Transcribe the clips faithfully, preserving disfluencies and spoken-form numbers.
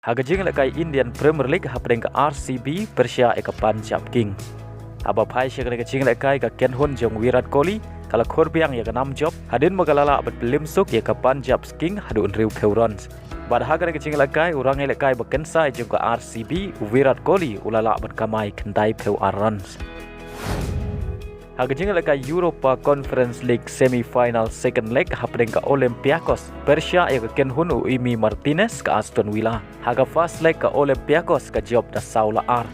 Ha ka jingïalehkai Indian Premier League hapdeng ka R C B pyrshah ïa ka Punjab King. Haba phai sha kane ka jingïalehkai, ka kynhun jong Virat Kohli ka la khur biang ïa ka nam jop hadien ba ka la lah ban pynlem suk ïa ka Punjab King haduh hynriewphew runs. Bad ha kane ka jingïalehkai, u rangïalehkai ba kynsai jong ka R C B, u Virat Kohli, u la lah ban kamai khyndaiphew ar runs. Ha ka jingïalehkai Europa Conference League semi-final second leg hapdeng ka Olympiacos pyrshah ïa ka kynhun u Emi Martinez ka Aston Villa. Ha ka first leg, ka Olympiacos ka jop da saw la ar.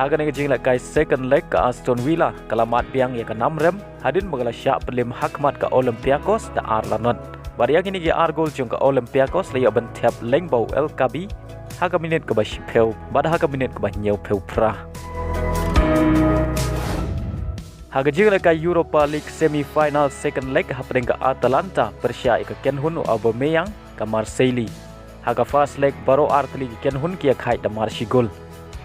Ha kane ka jingïalehkai second leg, ka Aston Villa ka la mad biang ïa ka nam rem hadien ba ka la shah pynlem hakhmat ka Olympiacos da ar la not. Bad ïa kine ki ar gol jong ka Olympiacos la ïoh ban thep lyngba u El Kaabi ha ka minit kaba shiphew bad ha ka minit kaba hynñiewphew phra. Ha ka jingïalehkai Europa League semi-final second leg hapdeng ka Atalanta pyrshah ïa ka kynhun u Aubameyang ka Marseille. Ha ka first leg, baroh ar tylli ki kynhun ki ïakhaid da mar shi gol.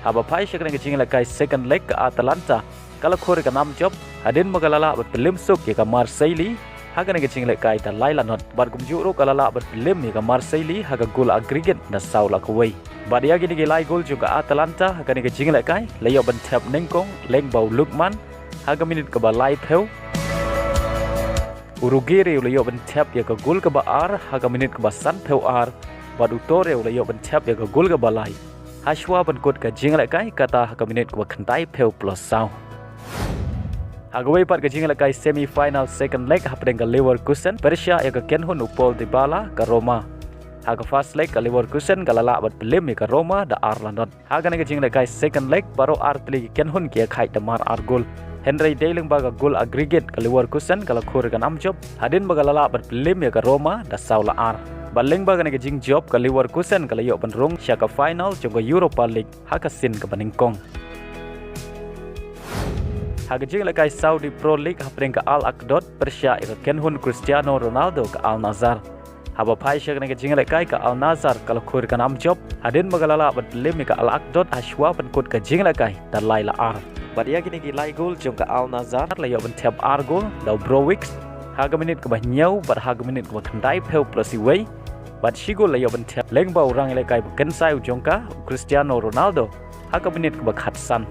Haba phai sha kane ka jingïalehkai second leg, ka Atalanta ka la khur ïa ka nam jop hadien ba ka la lah ban pynlem suk ïa ka Marseille ha kane ka jingïalehkai da lai la not. Bad kumjuh ruh ka la lah ban pynlem ïa ka Marseille ha ka gol aggregate da saw la kawei. Bad ïa kine ki lai gol jong ka Atalanta ha kane ka jingïalehkai la ïoh ban thep nyngkong lyngba u Lookman ha ka minit kaba laiphew. U Ruggeri u la ïoh ban thep ïa ka gol kaba ar ha ka minit kaba sanphew ar. Bad u Torre u la ïoh ban thep ïa ka gol kaba lai hashwa ban kut ka jingïalehkai, kata ha ka minit kaba khyndaiphew plus saw. Ha kawei pat ka jingïalehkai semi-final second leg hapdeng ka Leverkusen pyrshah ïa ka kynhun u Paulo Dybala ka Roma. Ha ka first leg, ka Leverkusen ka la lah ban pynlem ïa ka Roma da ar la not. Ha kane ka jingïalehkai second leg, baroh ar tylli ki kynhun ki ïakhaid da mar ar gol. Hynrei dei lyngba ka gol aggregate, ka Leverkusen ka la khur ïa ka nam jop hadien ba ka la lah ban pynlem ïa ka Roma da saw la ar. Bad lyngba kane ka jingjop, ka Leverkusen ka la ïoh ban rung sha ka final jong ka Europa League ha ka sien kaba nyngkong. Ha ka jingïalehkai Saudi Pro League hapdeng ka Al Akdod pyrshah ïa ka kynhun Cristiano Ronaldo ka Al Nassr. Haba phai sha kane ka jingïalehkai, ka Al Nassr ka la khur ïa ka nam jop hadien ba ka la lah ban pynlem ïa ka Al Akdod hashwa ban kut ka jingïalehkai da lai la ar. Bad ïa kine ki lai gol jong ka Al Nassr la ïoh ban thep ar gol da u Brozovic ha ka minit kaba hynñiew bad ha ka minit kaba khyndaiphew plus iwei. Bad shi gol la ïoh ban thep lyngba u rangïalehkai ba kynsai u jong ka, u Cristiano Ronaldo, ha ka minit kaba khatsan.